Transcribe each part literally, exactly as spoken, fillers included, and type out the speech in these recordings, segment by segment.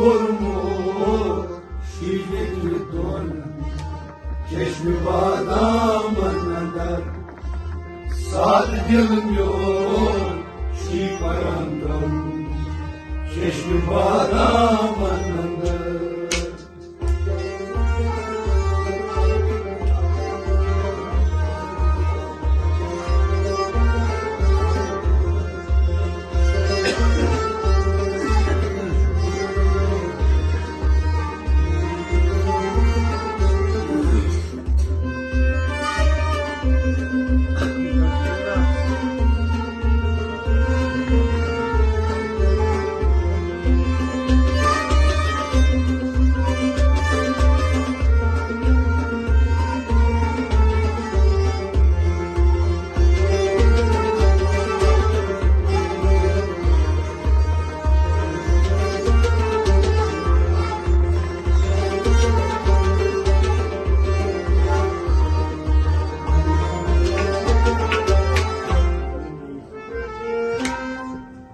کوٚرمُت شیٖرِتھ دۄن چشمِ بادامن اندر۔ سادٕ دِل میون چھُے پران دۄن چشمِ بادامن اندر۔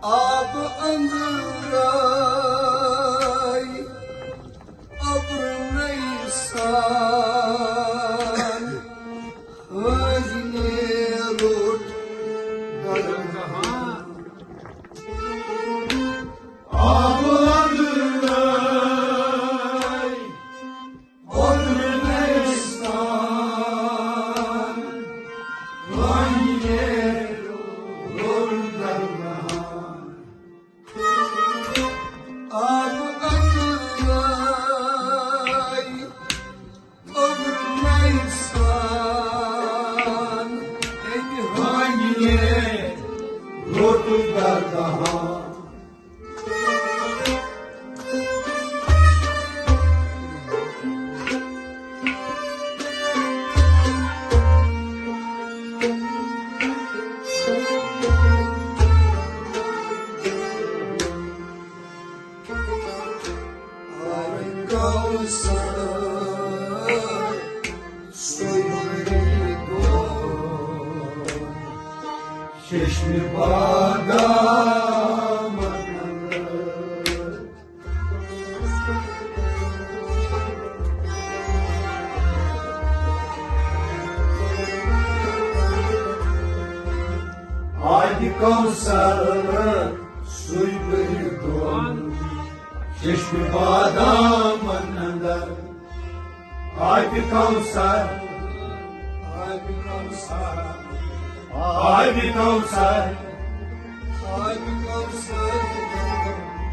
آب اندرے ابرنَے سان، حٲجنہِ روٚٹ درگاہان۔ آب اندرے ابرنَے سان، حٲجنہِ روٚٹ درگاہان۔ آب اندرے ابرنَے سان، ییٚتہِ حٲجنہِ روٚٹ درگاہان۔ آبِ کوثر سُے بٔرِتھ دۄن چشمِ بادامن اندر۔ آبِ کوثر سُے بٔرِتھ دۄن چشمِ بادامن اندر۔ آبِ کوثر، آبِ کوثر، آبِ کوثر، آبِ کوثر،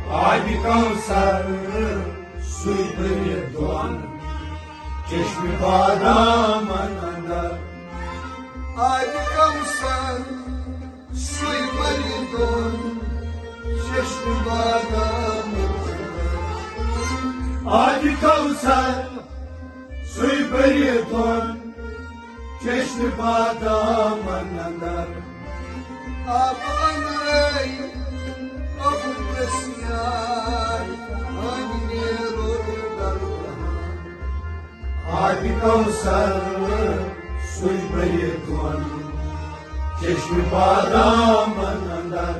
آبِ کوثر، سُے بٔرِتھ دۄن چشمِ بادامن اندر۔ آبِ کوثر سُے بٔرِتھ دۄن چشمِ بادامن اندر۔ آبِ کوثر سُے بٔرِتھ دۄن چشمِ بادامن اندر۔ آب اندرے ابر نسیان، حٲجنہِ روٚٹ درگاہان۔ آبِ کوثر سُے بٔرِتھ دۄن چشمِ بادامن اندر۔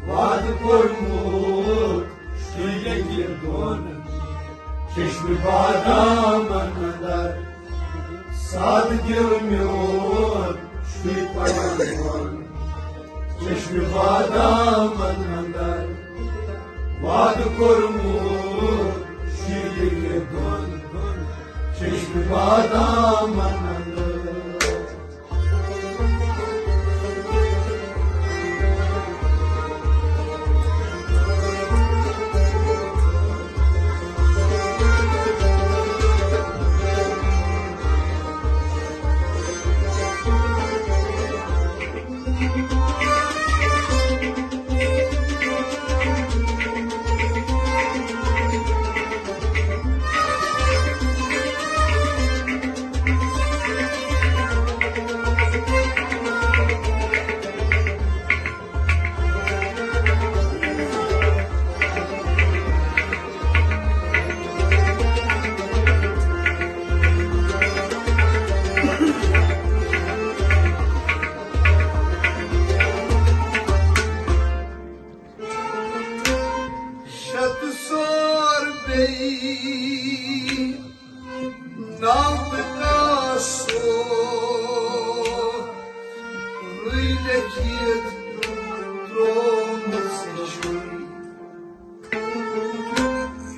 وعدٕ کوٚرمُت چھُے ییٚتہِ دۄن چشمِ بادامن اندر۔ سادٕ دِل میون چھُے پران دۄن چشمِ بادامن اندر۔ وعدٕ کوٚرمُت چھُے ییٚتہِ دۄن چشمِ بادامن اندر۔ ناو تہٕ کاسو، رٕے لیکھِتھ ترٛوومُت ژےٚ چھُے۔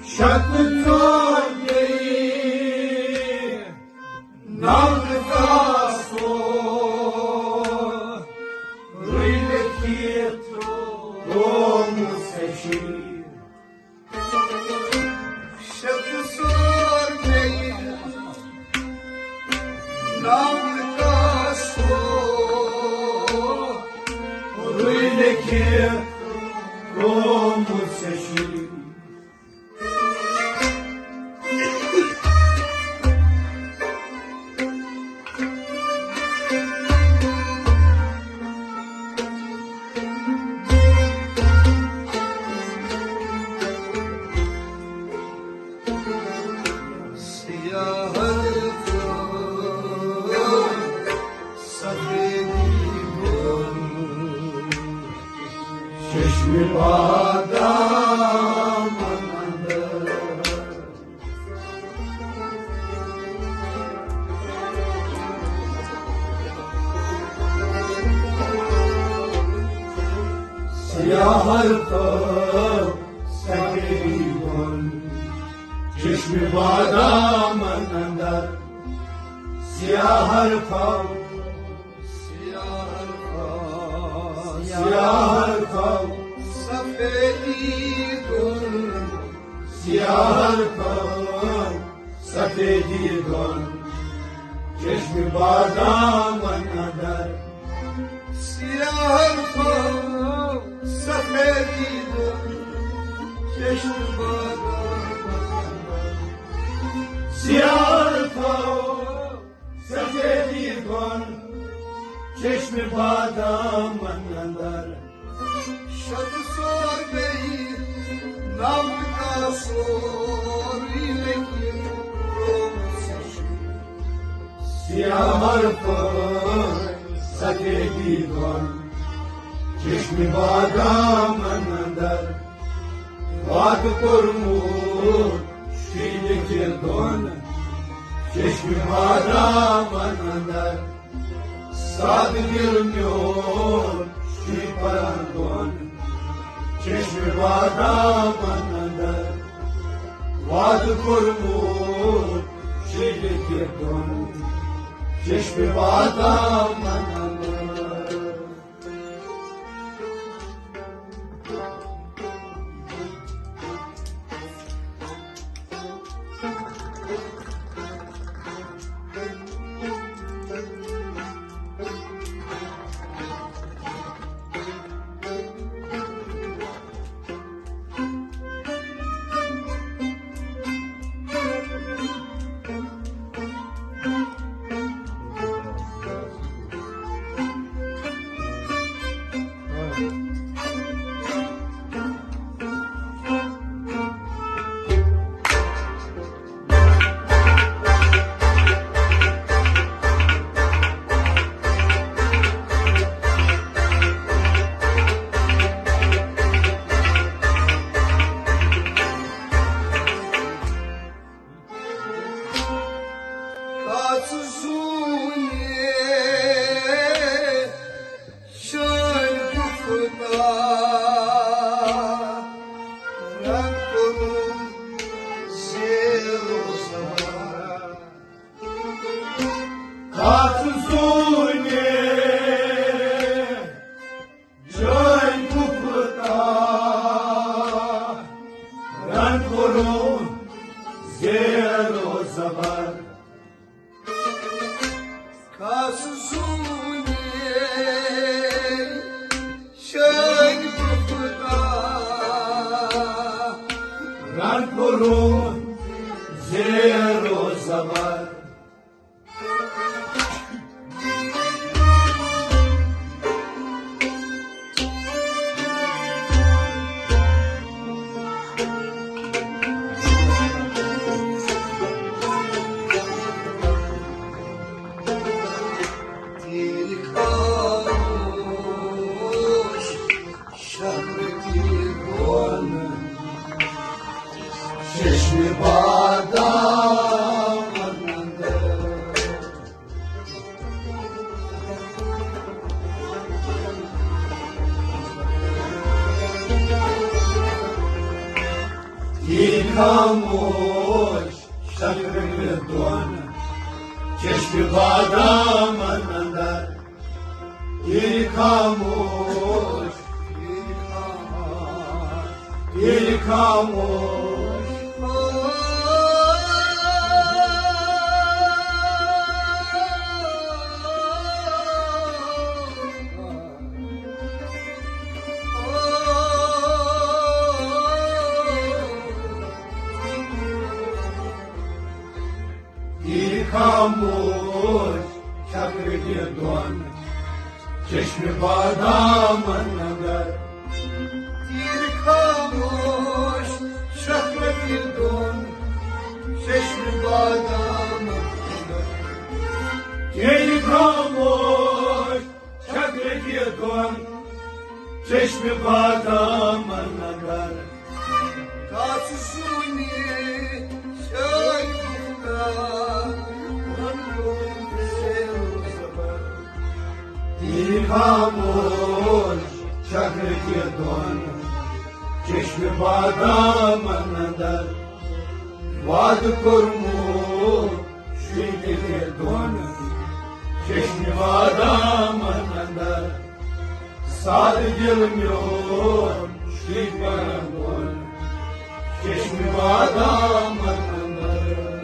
شتہٕ ژور گٔیہِ، ناو تہٕ کاسو، رٕے لیکھِتھ ترٛوومُت ژےٚ چھُے۔ شتہٕ ژور گٔیہِ، ناو تہٕ کاسو، رٕے لیکھِتھ ترٛوومُت ژےٚ چھُے۔ سیاہل تہٕ سفیدی گوٚل چشمِ بادامن اندر۔ سیاہل تہٕ سفیدی گوٚل چشمِ بادامن اندر۔ سیاہل تہٕ، سیاہل تہٕ، سیاہل تہٕ سفیدی گوٚل۔ سیاہل تہٕ سفیدی گوٚل چشمِ بادامن اندر۔ سیاہل تہٕ سفیدی گوٚل چشمِ بادامن اندر۔ سیاہل تہٕ سفیدی گوٚل چشمِ بادامن اندر۔ شتہٕ ژور گٔیہِ، ناو تہٕ کاسو، رٕے لیکھِتھ ترٛوومُت ژےٚ چھُے۔ سیاہل تہٕ سفیدی گوٚل چشمِ بادامن اندر۔ وعدٕ کوٚرمُت چھُے لیکھِتھ دۄن چشمِ بادامن اندر۔ سادٕ دِل میون چھُے پران دۄن چشمِ بادامن اندر۔ وعدٕ کوٚرمُت چھُے لیکھِتھ دۄن چشمِ بادامن اندر۔ بادام تیٖرۍ خاموش شکرٕ دۄن چشمہِ بادامن اندر۔ تیٖرۍ خاموش، تیٖرۍ خاموش۔ تیٖرۍ خاموش شکرٕ دۄن چشمہِ بادامن اندر۔ تیٖرۍ خاموش شکرٕ دۄن چشمہِ بادامن اندر۔ تیٖرۍ خاموش شکرٕ دۄن چشمہِ بادامن اندر۔ کتھ زوٗنہِ شٲعرُک کانٛہہ وَنُن زیو زبر۔ تیٖرۍ خاموش شکرٕ دۄن چشمہِ بادامن اندر۔ وعدٕ کوٚرمُت شُرۍ تہِ دۄن چشمہِ بادامن اندر۔ سادٕ دِل میون شُرۍ پرن دۄن چشمہِ بادامن اندر۔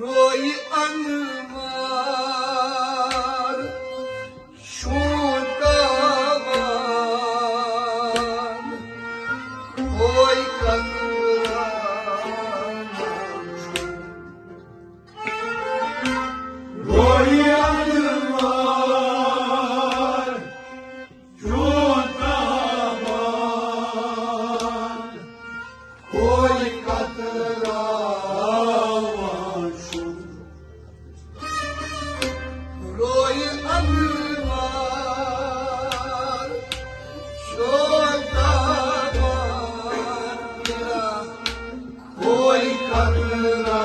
روی انوار شوٗن تابان، ہوے قطران۔ روی انوار شوٗن تابان، ہوے قطران۔ روی انوار شوٗن تابان، ہوے قطران۔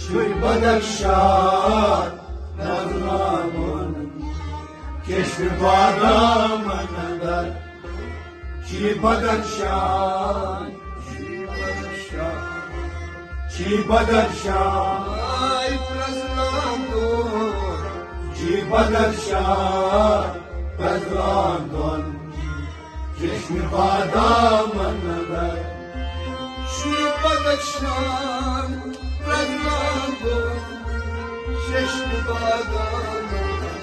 شُرۍ بدخشان نظرانن چشمہِ بادامن اندر۔ شُرۍ بدخشان، شُرۍ بدخشان، شُرۍ بدخشان۔ آے پرٛزلان دۄن۔ شُرۍ بدخشان پرٛزلان دۄن چشمہِ بادامن اندر۔ شُرۍ بدخشان پرٛزلان دۄن چشمہِ بادامن اندر۔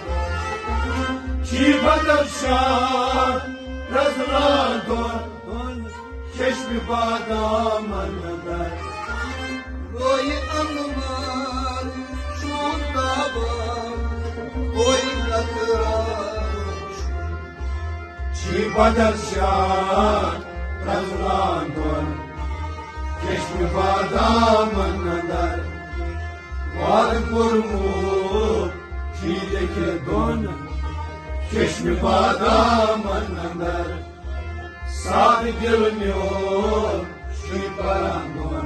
شُرۍ بدخشان پرٛزلان دۄن چشمہِ بادامن اندر۔ روی انوار شوٗن تابان، ہوے قطران۔ شُرۍ بدر شاہ پرزلان دۄن چشمِ بادامن اندر۔ وعدٕ کوٚرمُت چھُے لیکھِتھ دۄن چشمِ بادامن اندر۔ سادٕ دِل میون چھُے پران دۄن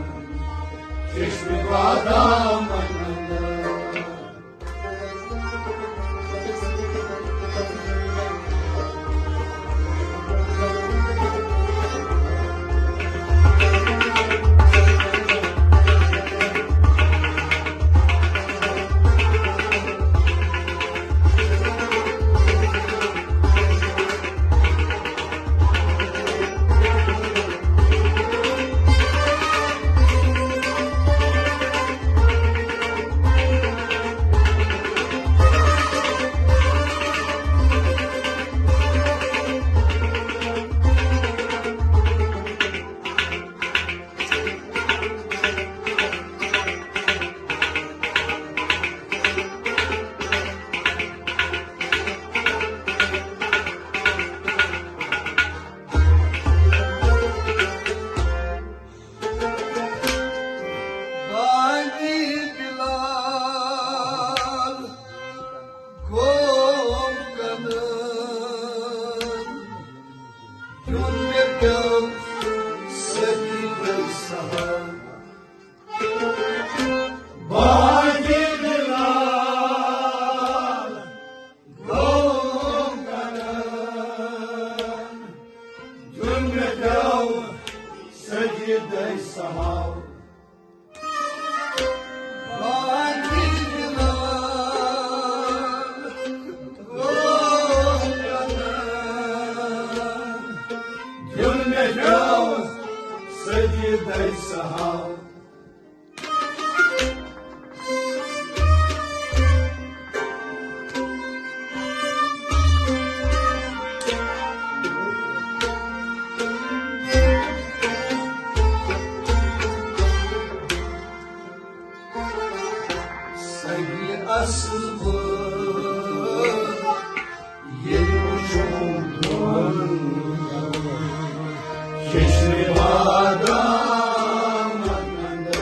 چشمِ بادامن اندر۔ بانگی بلال گوم کنن، دیُن مےٚ پیوٚو سجدَے سہل۔ بانگی بلال گوم کنن، دیُن مےٚ پیوٚو سجدَے سہل۔ بانگی بلال گوم کنن، دیُن مےٚ پیوٚو سجدَے سہل۔ سگہِ اصل ییٚلہِ وُچھُم دۄن چشمِ بادامن اندر۔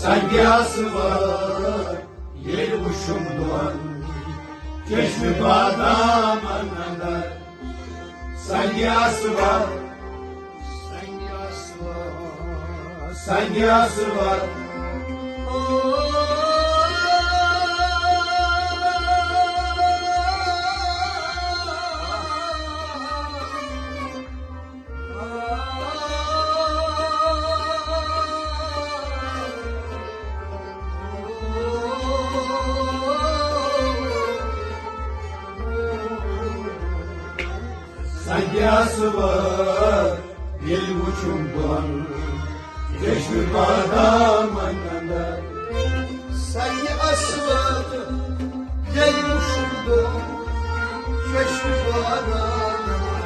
سگہِ اصل ییٚلہِ وُچھُم دۄن چشمِ بادامن اندر۔ سنگہِ آسوا، سنگہِ آسوا، سنگہِ آسوا۔ سنگہِ آسوا، ییٚلہِ وُچھُم دۄن چشمِ بادامن اندر۔ سنگہِ آسوا، ییٚلہِ وُچھُم دۄن چشمِ بادامن اندر۔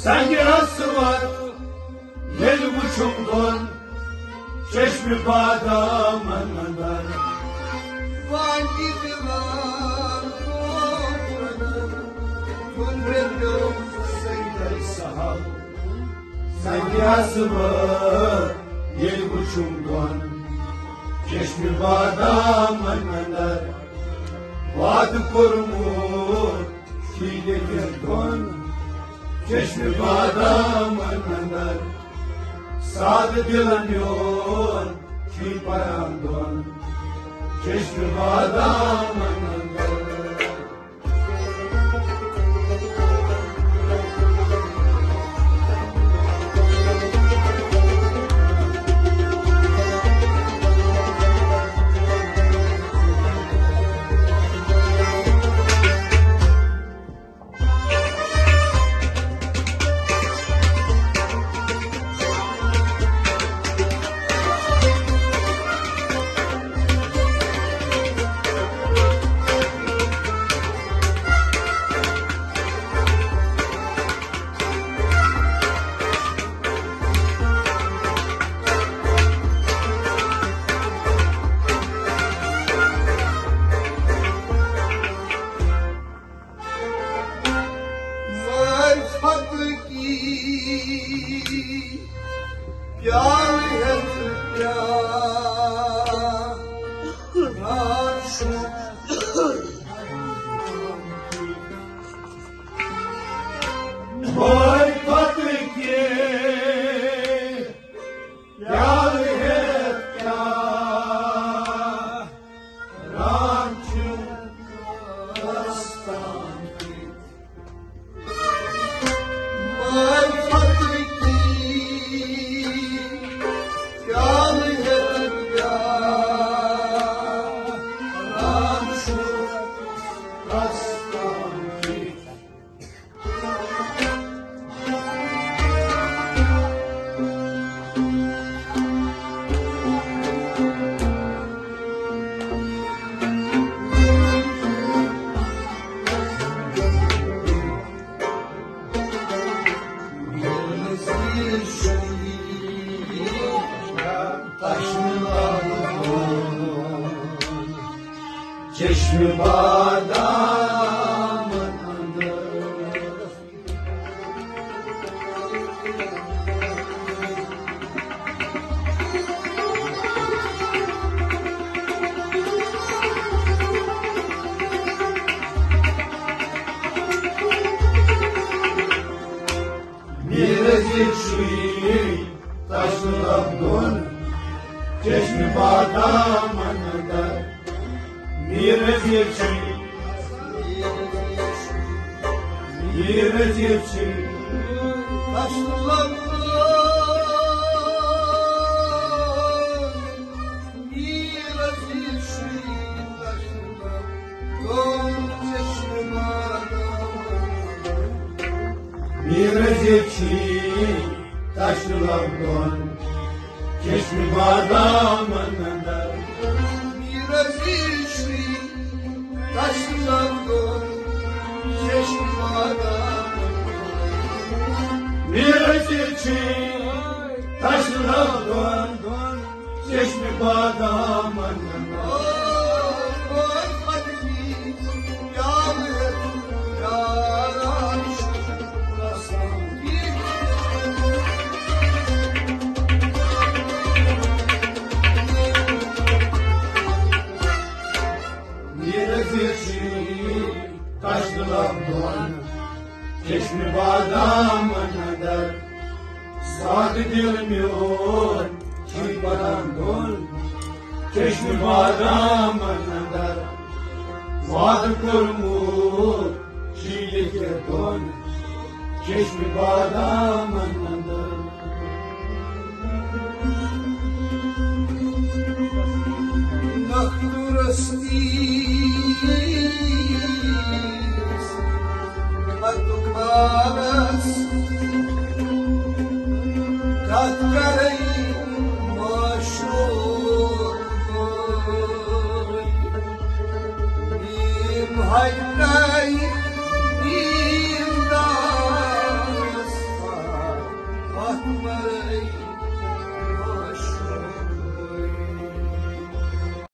سنگہِ آسوا، ییٚلہِ وُچھُم دۄن چشمِ بادامن اندر۔ وانگہِ دِوان کوٹھ اندر، تُل مےٚ پیوٚو سیدے سہل۔ سنگہِ آسوا، ییٚلہِ وُچھُم دۄن چشمِ بادامن اندر۔ وعدٕ کوٚرمُت چھُے لیکھِتھ دۄن چشمِ بادامن اندر۔ سادٕ دِل میون چھُے پران دۄن چشمِ بادامن اندر۔ پیالہٕ ہٮ۪تھ پیاران چھُ۔ بٲے پتہٕ کینٛہہ پیالہٕ ہٮ۪تھ پیاران چھُ۔ چشم بادام اندر۔ میٖر عزیز چھُے تشنہٕ لب دۄن چشمہٕ بادامن اندر۔ میٖر عزیز چھُے، میٖر عزیز چھُے تشنہٕ لب دۄن۔ میٖر عزیز چھُے تشنہٕ لب دۄن چشمہٕ بادامن اندر۔ میٖر عزیز چھُے تشنہٕ لب دۄن چشمہٕ بادامن اندر۔ میٖر عزیز چھُے تشنہٕ لب دۄن چشمہٕ بادامن اندر۔ میٖر عزیز چھُے تشنہٕ لب دۄن چشمہٕ بادامن اندر۔ میٖر عزیز چھُے تشنہٕ لب دۄن چشمہٕ بادامن اندر۔ سادٕ دِل میون چھُے پران دۄن چشمہٕ بادامن اندر۔ وعدٕ کوٚرمُت چھُے لیکھِتھ دۄن چشمہٕ بادامن اندر۔ نخدُرس نیٖز متُک مالس کتھ کرے معشوق۔ نیم ہٹے